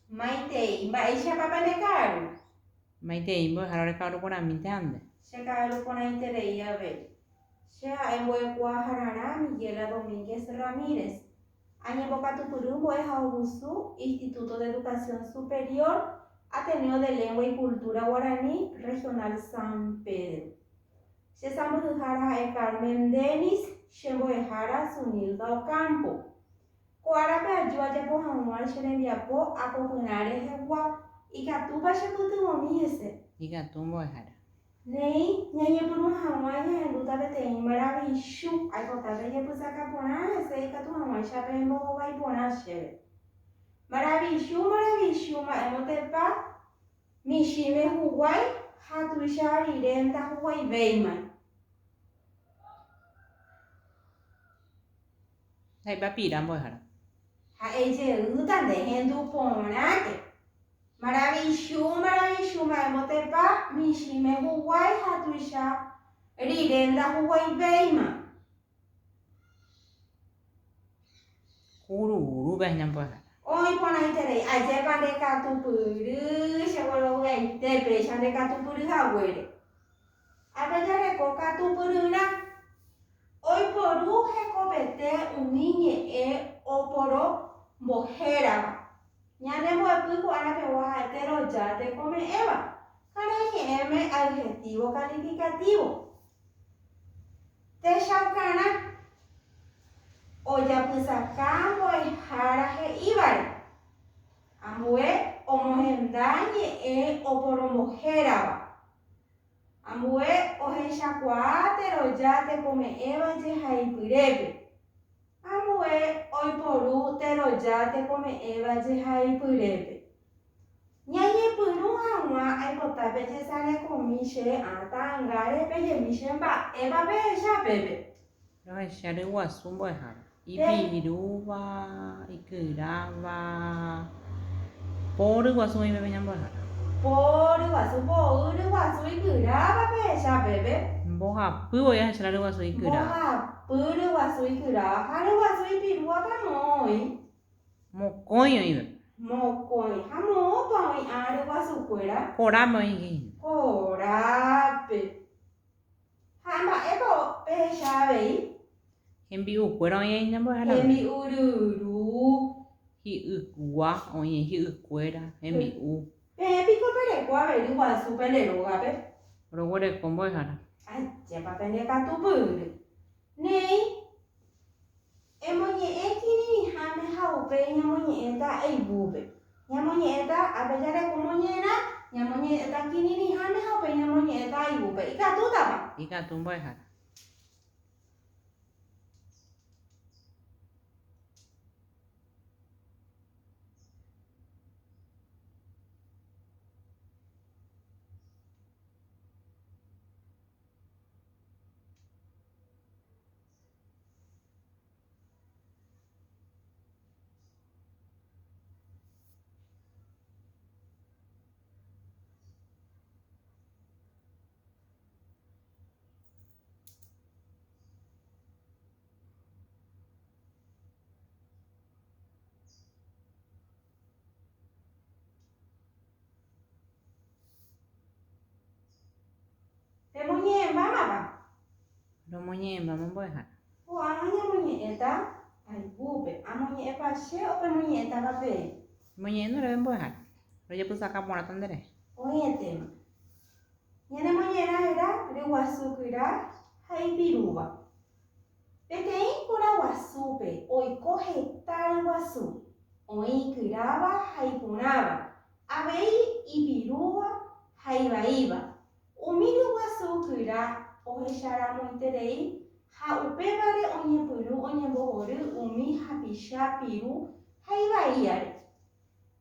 Maitei, mba'éichapa pende ka'aru? Maitei, mbo'ehára ore ka'aru porãmínte ha nde. Che ka'aru porãiterei avei. Che ha'e mbo'ekuaahararã Miguela Domínguez Ramírez. Añembokatupyry mbo'ehaovusu Instituto de Educación Superior Ateneo de Lengua y Cultura Guaraní Regional San Pedro. Che sãmbyhyhára ha'e Carmen Denis, che mbo'ehára Zunilda Ocampo. Ko árape aju ajapo hag̃ua che rembiapo apopyrã rehegua, ikatúpa chepytyvõmi hese? Ikatu mbo'ehára. Néi, ñañepyrũ hag̃ua ñahendúta peteĩ maravichu, aipota pejepysaka porã hese ikatu hag̃uáicha pembohovái porã chéve. Maravichu, maravichu, mba'émotepa michĩme huguái ha tuicha rire ndahuguaivéima. Ha'épa pira mbo'ehára. Ha'e jeýta nde hendu porãke. Maravichu, maravichu mba'émbotepa michĩme huguái ha tuicha rire ndahuguaivéima. Kururúpe aña mbo'ehára. Oĩ porãiterei, ajépa nde katupyry, che guerovy'aite péicha nde katupyry haguére. Ápe jareko katupyryrã. Oiporu hekopete umi ñe'ẽ oporombohérava. Ñane mbo'epy ko ára pegua ha'ete roja tekome'ẽva, karaiñe'ẽme adjetivo calificativo. Techaukarã, Ojapysaka mbo'ehára he'ívare. Ambue omohenda ñe'ẽ oporombohérava. Ambue ohechakuaa teroja tekome'ẽva jehaipyrépe. Ambue oiporu teroja tekome'ẽva jehaipyrépe. Ñañepyrũ hag̃ua aipota pejesarekomi che ã ta'angáre pejemi che mba'épa pehecha pépe. Rohecha ryguasu mbo'ehára. Ipirúva, ikyráva, po ryguasu oĩ peve ñambo'ehára. Po ryguasu, po'y ryguasu ikyráva pehecha pépe. Mbohapy voi ahecha la ryguasu ikyráva. Mbohapy ryguasu ikyráva ha ryguasu ipirúvapa moõ oĩ. Mokõi oĩ peve. Mokõi. Ha moõpa oĩ ã ryguasukuéra? Korápe oĩ hína. Korápe. Ha mba'épa pehecha avei? Hembi'ukuéra oĩ aína mbo'ehára. Hembi'u ryru. Hi'ykua oĩ hi'ykuéra, hembi'u. Peẽ piko pereko avei ryguasu pende rógape? Roguereko mbo'ehára. Ajépa pende katupyry. Néi, Emoñe'ẽ kirirĩháme ha upéi ñamoñe'ẽta eyvúpe. Ñamoñe'ẽta ápe jareko moñe'ẽrã, ñamoñe'ẽta kirirĩháme ha upéi ñamoñe'ẽta ayvúpe. Ikatútapa? Ikatu mbo'ehára. Pemoñe'ẽmbámapa? Romoñe'ẽmbáma mbo'ehára. Ko'ág̃a ñamoñe'ẽta ayvúpe. Amoñe'ẽpa che o pemoñe'ẽtava peẽ? Emoñe'ẽ oréve mbo'ehára. Rojepysaka porãta nderehe. Oĩetéma. Ñanemoñe'ẽrã héra ryguasu kyra ha ipirúva. Peteĩ kora guasúpe oiko heta ryguasu, oĩ ikyráva ha iporãva, avei ipirúva ha ivaíva. Umi ryguasu kyra ohecharamoiterei ha upévare oñepyrũ oñembohory umi hapicha piru ha ivaíare.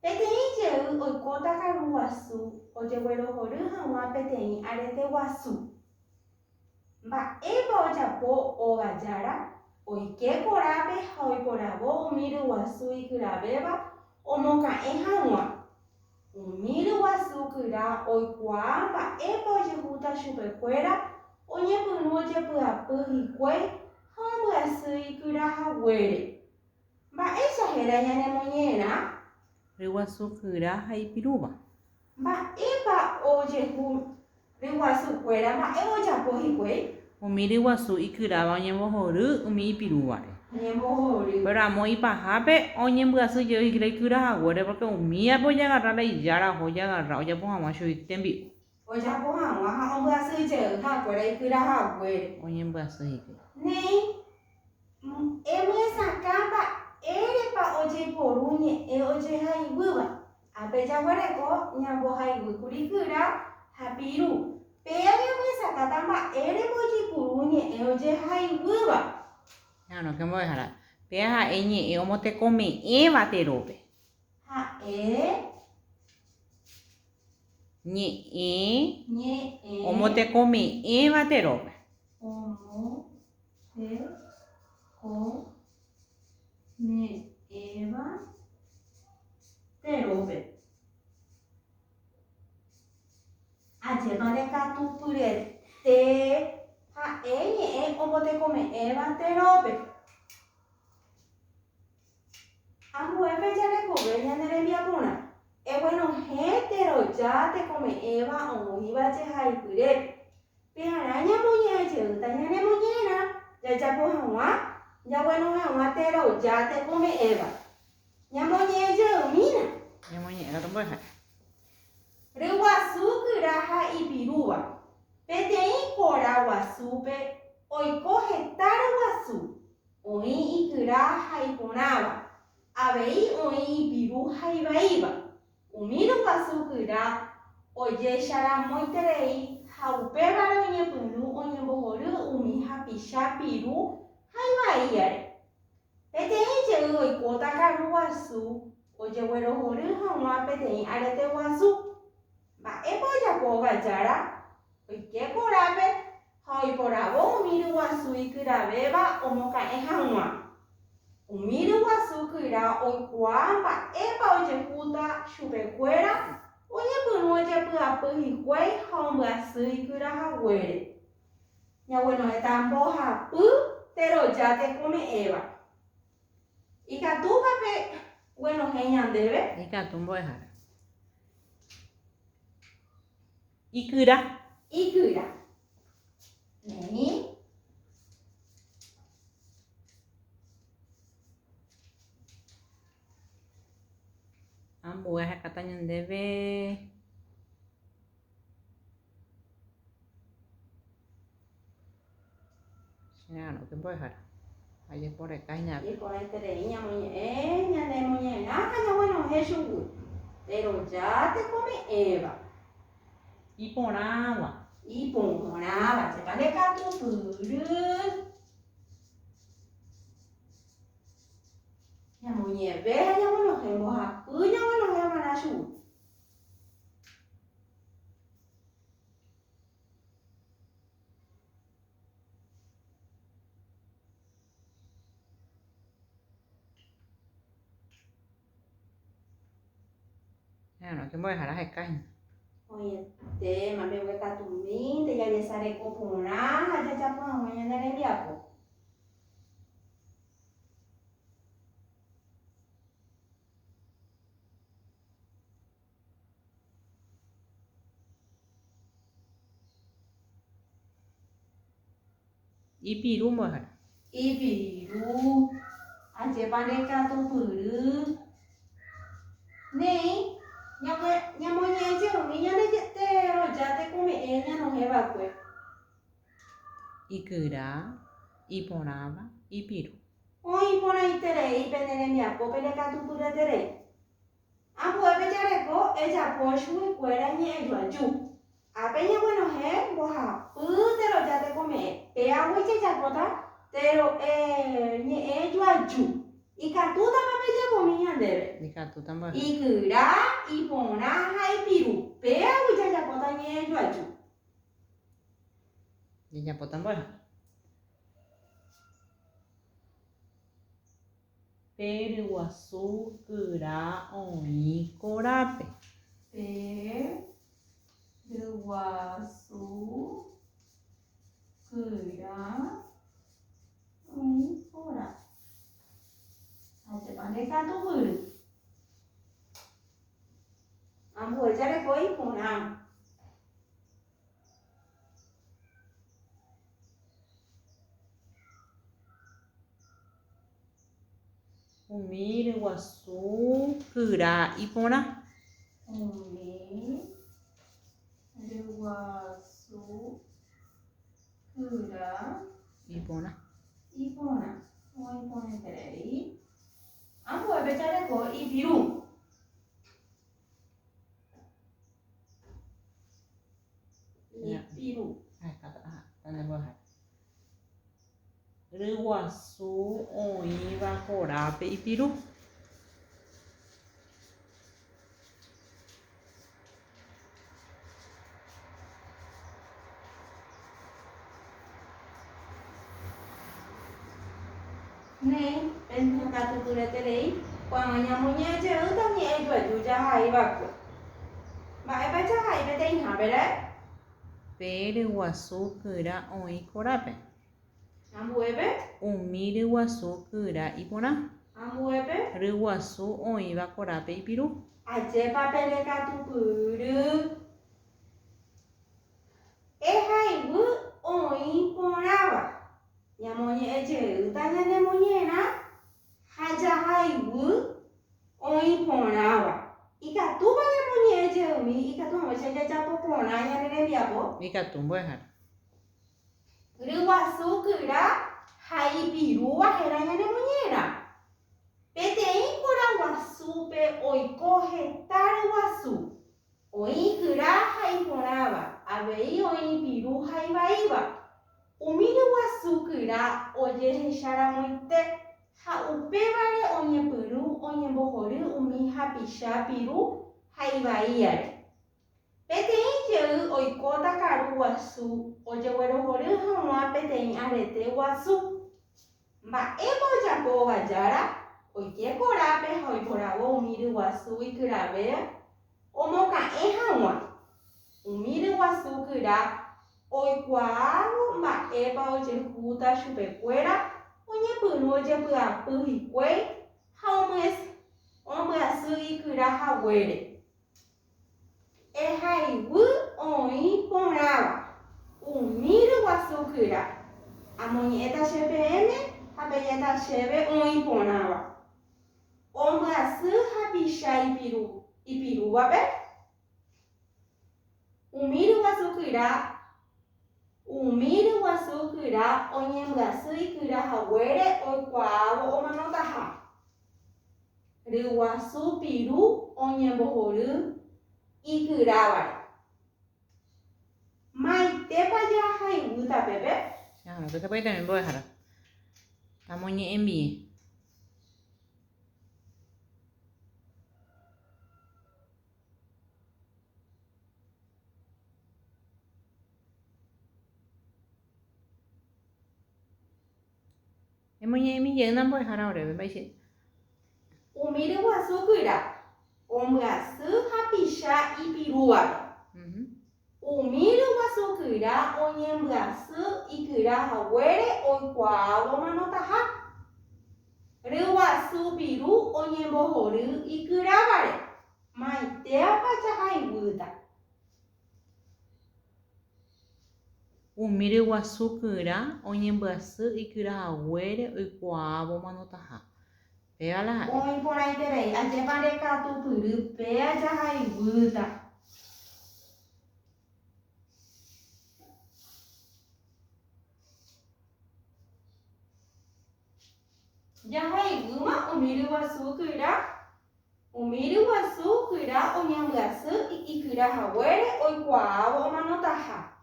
Peteĩ jey oikóta karu guasu ojeguerohory hag̃ua peteĩ arete guasu. Mba'épa ojapo óga jára? Oike korápe ha oiporavo umi ryguasu ikyravéva omoka'ẽ hag̃ua. Umi ryguasu kyra oikuaa mba'épa ojehúta chupekuéra oñepyrũ ojepy'apy hikuái ha ombyasy ikyra haguére. Mba'éicha héra ñanemoñe'ẽrã? Ryguasu kyra ha ipirúva. Mba'épa ojehu ryguasukuéra mba'e ojapo hikuái? Umi ryguasu ikyráva oñembohory umi ipirúvare. Oñembohory. Péro amo ipahápe oñembyasy jey hikuái ikyra haguére pórke umívape ojagarra la ijára oho ojagarra ojapo hag̃ua chugui tembi'u. Ojapo hag̃ua ha ombyasy jey ha'ekuéra ikyra haguére. Oñembyasy hikuái. Néi, emyesakã mba'érepa ojeiporu ñe'ẽ ojehaiguýva. Ápe jaguereko ñambohaiguýkuri kyra ha piru. Péa ñamyesakãta mba'érepa ojeipuru ñe'ẽ ojehaiguýva. Ñarõke mbo'ehára, péa ha'e ñe'ẽ omotekome'ẽva terópe. Ha'e. Ñe'ẽ. Ñe'ẽ. Omotekome'ẽva terópe. Omotekome'ẽva terópe. Ajépa ndekatupyrete ha'e ñe'ẽ omotekome'ẽva terópe. Ambuépe jarekove ñane rembiaporã, eguenohẽ teroja tekome'ẽva oĩva jehaipyrépe. Pearã ñamoñe'ẽ jeýta ñanemoñe'ẽrã jajapo hag̃ua jaguenohẽ hag̃ua teroja tekome'ẽva. Ñamoñe'ẽ jeymína. Ñamoñe'ẽ katu mbo'ehára. Ryguasu kyra ha ipirúva. Peteĩ kora guasúpe oiko heta ryguasu, Oĩ ikyra ha iporãva, avei oĩ ipiru ha ivaíva. Umi ryguasu kyra ojecharamoiterei ha upévare oñepyrũ oñembohory umi hapicha piru ha ivaíare. Peteĩ jey oikóta karu guasu ojeguerohory hag̃ua peteĩ arete guasu. Mba'épa ojapo ogajára? Oike korápe ha oiporavo umi ryguasu ikyravéva omoka'ẽ hag̃ua. Umi ryguasu kyra oikuaa mba'épa ojehúta chupekuéra oñepyrũ ojepy'apy hikuái ha ombyasy ikyra haguére. Ñaguenohẽta mbohapy teroja tekome'ẽva. Ikatúpa pe guenohẽ ñandéve? Ikatu mbo'ehára. Ikyra. Ikyra. Neĩ. Ambue ahekáta ñandéve. Che mbo'ehára. Ajeporeka hína. Iporãiterei ñamoñe'ẽ ñanemoñe'ẽrã ha ñaguenohẽ chugui. Teroja tekome'ẽva. Iporãva. Iporãva, chépa nde katupyry. Ñamoñe'ẽve ha ñaguenohẽ mbohapy ñaguenohẽ va'erã chugui. Ñarõ, che mbo'ehára heka hína. Oĩetéma mbeguekatumínte jajesareko porã ha jajapo hag̃ua ñane rembiapo. Ipiru mbo'ehára. Ipiru, ajépa nde katupyry. Néi, ñamoñe'ẽ jeymi ñande teroja tekome'ẽ ñanohẽ va'ekue. Ikyra, iporãva, ipiru. Oĩ porãiterei pene rembiapo pende katupyryeterei. Ambuépe jareko ejapo chuguikuéra ñe'ẽjoaju. Ápe ñaguenohẽ mbohapy teroja tekome'ẽ. Péagui jajapóta ñe'ẽjoaju. Ikatútapa pejapomi ñandéve? Ikatúta mbo'eha. Ikyra, iporã ha ipiru. Péagui jajapóta ñe'ẽjoaju. Jajapóta mbo'eha. Pe ryguasu kyra oĩ korápe. Pe ryguasu kyra oĩ korápe. Ajépa nde katupyry. porã. Umi ryguasu kyra iporã. Umi ryguasu kyra iporã. Iporã. Oĩ porãiterei. Ambuépe jareko ipiru. Ipiru. Ryguasu oĩva korápe ipiru. Néi, penekatupyreterei, ko'ág̃a ñamoñe'ẽ jeýta ñe'ẽjoaju jahaiva'ekue. Mba'épa jahai peteĩhápe ra'e? Pe ryguasu kyra oĩ korápe. Ambuépe. Umi ryguasu kyra iporã. Ambuépe. Ryguasu oĩva korápe ipiru. Ajépa pendekatupyry. Ehaiguy oĩ porãva. Ñamoñe'ẽ jeýta ñanemoñe'ẽrã ha jahaiguy oĩ porãva. Ikatúpa ñamoñe'ẽ jeymi ikatu hag̃uáicha jajapo porã ñane rembiapo? Ikatu mbo'ehára. Ryguasu kyra ha ipirúva héra ñanemoñe'ẽrã. Peteĩ kora guasúpe oiko heta ryguasu. Oĩ kyra ha iporãva, avei oĩ ipiru ha ivaíva. Umi ryguasu kyra ojehecharamoite ha upévare oñepyrũ oñembohory umi hapicha piru ha ivaíare. Peteĩ jey oikóta karu guasu ojeguerohory hag̃ua peteĩ arete guasu. Mba'épa ojapo ogajára? Oike korápe ha oiporavo umi ryguasu ikyravéva omoka'ẽ hag̃ua. Umi ryguasu kyra oikuaávo mba'épa ojehúta chupekuéra oñepyrũ ojepy'apy hikuái ha ombyasy ikyra haguére. Ehaiguy oĩ porãva umi ryguasu kyra. Amoñe'ẽta che peẽme ha pejéta chéve oĩ porãva. Ombyasy hapicha ipiru ipirúvape. Umi ryguasu kyra Umi ryguasu kyra oñembyasy ikyra haguére oikuaávo omanotaha. Ryguasu piru oñembohory ikyrávare. Maitépa jahaiguýta pépe? Che ha'e sapy'aitemi mbo'ehára. Tamoñe'ẽmie. Emoñe'ẽmi jeýna mbo'ehára oréve, mba'éicha. Umi ryguasu kyra ombyasy hapicha ipirúvape. Umi ryguasu kyra oñembyasy ikyra haguére oikuaávo manotaha. Ryguasu piru oñembohory ikyrávare. Maitéapa jahaiguýta. Umi ryguasu kyra oñembyasy ikyra haguére oikuaávo omanotaha. Péva la ha'e. Oĩ porãiterei, ajépa nde katupyry péa jahaiguýta. Jahaiguýma umi ryguasu kyra. Umi ryguasu kyra oñembyasy ikyra haguére oikuaávo omanotaha.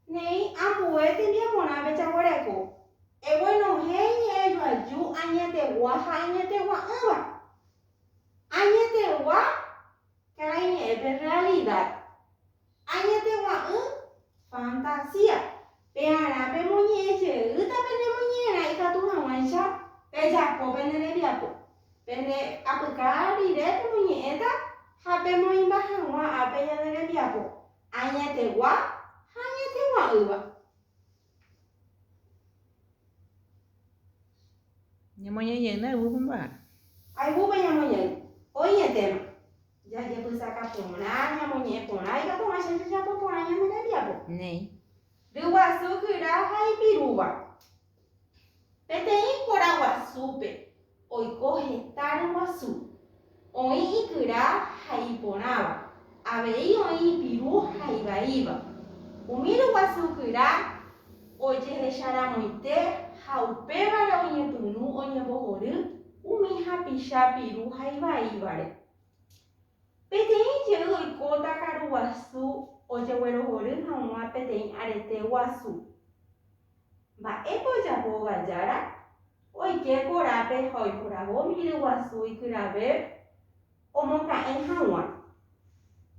Néi, ambue tembiaporãpe jaguereko, eguenohẽ ñe'ẽjoaju añetegua ha añetegua'ỹva. Añetegua karaiñe'ẽpe realidad. Añetegua'ỹ fantasía. Pearã pemoñe'ẽ jeýta pene moñe'ẽrã ikatu hag̃uáicha pejapo pene rembiapo. Pende apyka rire pemoñe'ẽta ha pemoĩmba hag̃ua ápe ñane rembiapo añetegua ha añetegua'ỹva. Ñamoñe'ẽ jeýna ayvúpe mba'arã. Ayvúpe ñamoñe'ẽ. Oĩetéma. Jajepysaka. porã, ñamoñe'ẽ porã ikatu hag̃uáicha jajapo porã ñane rembiapo. Néi. Ryguasu kyra ha ipirúva. Peteĩ kora guasúpe oiko heta ryguasu. Oĩ ikyra ha iporãva, avei oĩ ipiru ha ivaíva. Umi ryguasu kyra ojehecharamoite ha upévare oñepyrũ oñembohory umi hapicha piru ha ivaívare. Peteĩ jey oikóta karuguasu ojeguerohory hag̃ua peteĩ arete guasu. Mba'épa ojapo ogajára? Oike korápe ha oiporavo umi ryguasu ikyrave omoka'ẽ hag̃ua.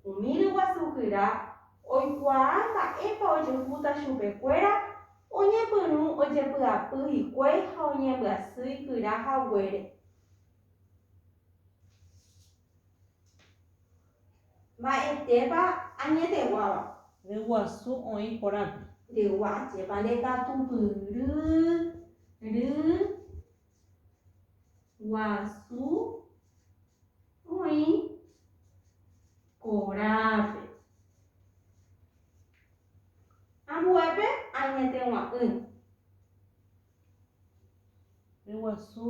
Umi ryguasu kyra oikuaa mba'épa ojehúta chupekuéra oñepyrũ ojepy'apy hikuái ha oñembyasy ikyra haguére. Mba'etépa añeteguáva? Ryguasu oĩ korápe. Ryguajépa nde katupyry, ry, guasu oĩ korápe. Ambuépe añetegua'ỹ. Ryguasu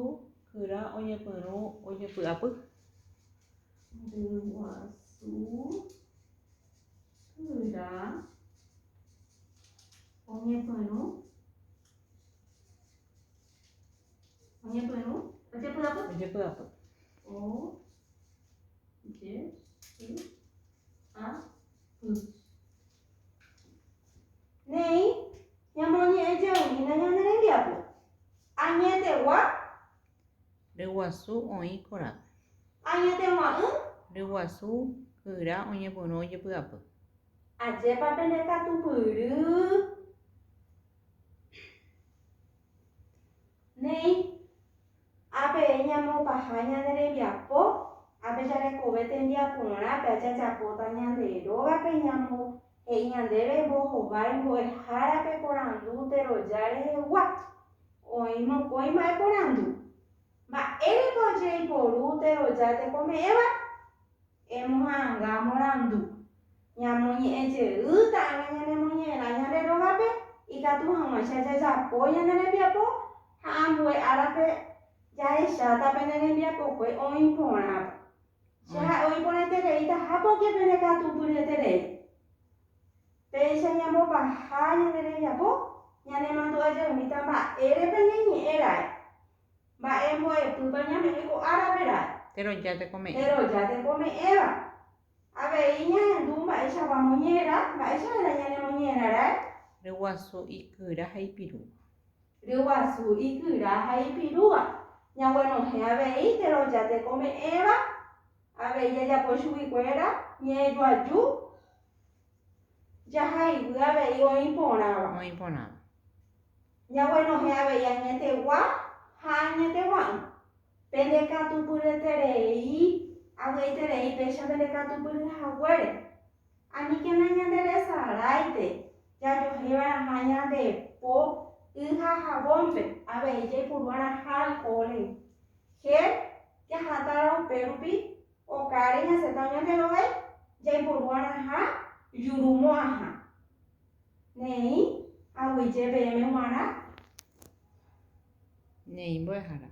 kyra oñepyrũ ojepy'apy. Ryguasu kyra oñepyrũ oñepyrũ ojepy'apy. Ojepy'apy. O je py a py. Néi, ñamoñe'ẽ jeyhína ñane rembiapo. Añetegua. Ryguasu oĩ korápe. Añetegua'ỹ. Ryguasu kyra oñepyrũ ojepy'apy. Ajépa pende katupyry. Néi, ápe ñamopaha ñane rembiapo, ápe jarekove tembiaporã pe jajapóta ñande rógape ñamo he'i ñandéve mbohovái mbo'ehárape porandu teroja rehegua. Oĩ mokõi mba'e porandu. Mba'érepa ojeiporu teroja tekome'ẽva? Emoha'anga morandu. Ñamoñe'ẽ jeýta ág̃a ñanemoñe'ẽrã ñande rógape ikatu hag̃uáicha jajapo ñane rembiapo ha ambue árape jahecháta pene rembiapokue oĩ porãpa. Che ha'e oĩ porãitereítaha pórke pene katupyryeterei. Péicha ñambopaha ñane rembiapo ñanemandu'a jeymíta mba'érepa ñañe'ẽ ra'e. Mba'e mbo'epýpa ñame'ẽ ko árape ra'e? Teroja tekome'ẽ. Teroja tekome'ẽva. Avei ñahendu mba'eichagua moñe'ẽrã, mba'éicha héra ñane moñe'ẽrã ra'e? Ryguasu ikyra ha ipirúva. Ryguasu ikyra ha ipirúva. Ñaguenohẽ avei teroja tekome'ẽva, avei jajapo chuguikuéra ñe'ẽjoaju, jahaiguy avei oĩ porãva. Oĩ porãva. Ñaguenohẽ avei añetegua ha añetegua'ỹ. Pende katupyryeterei, avy'aiterei péicha pende katupyry haguére. Aníkena ñande resaráite, jajohéva'erãha ñande po y ha havónpe, avei jaipuru'arãha alcohol gel jahátarõ upérupi okáre ñasẽta ñande rógai jaipuru'arãha juru mo'ãha. Néi, aguyje peẽme g̃uarã. Néi mbo'ehára.